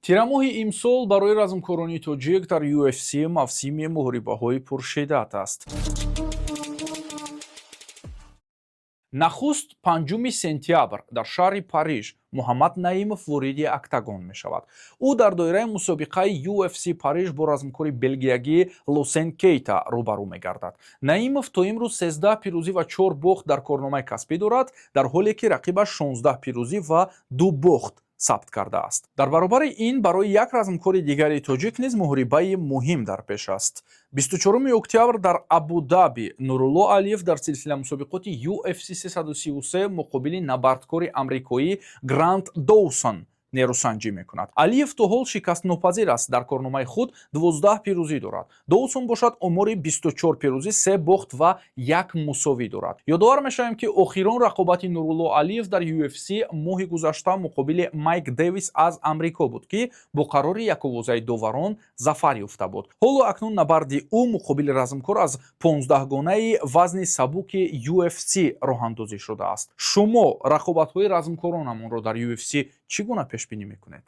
Тирамоҳи имсол барои размкорони тоҷик дар UFC мавсими муҳорибаҳои пуршиддат аст. Нахуст 5 сентябр дар шаҳри Париж Муҳаммад Наимов вориди октагон мешавад. Ӯ дар доираи мусобиқаи UFC Париж бо размкори белгиягӣ Лосен Кейта рӯбарӯ мегардад. Наимов то имрӯз 13 пирӯзӣ ва 4 бохт дар корномаи касбӣ дорад, дар ҳоле ки рақибаш 16 пирӯзӣ ва 2 бохт сабт кардааст. Дар баробари ин, барои як размкори дигари тоҷик низ муҳорибаи муҳим дар пеш аст. 24 октябр дар Абудаби Нурулло Алиев дар силсила мусобиқоти UFC 333 муқобили набардкори амрикоӣ Грант Доусон нерӯсанҷӣ мекунад. Алиев то ҳол шикастнопазир аст, дар корномаи худ 12 пирӯзӣ дорад. Доусон бошад, омори 24 пирӯзӣ, се бохт ва як мусовӣ дорад. Ёдовар мешавем, ки охирон рақобати Нурулло Алиев дар UFC моҳи гузашта муқобили Майк Дэвис аз Амрико буд, ки бо қарори яковозаи доварон зафар ёфта буд. Ҳоло акнун набарди ӯ муқобили размкор аз 15-гонаи вазни сабуки UFC роҳандозӣ шудааст. Шумо рақобатҳои размкоронамонро дар UFC чӣ гуна пешбинӣ мекунед?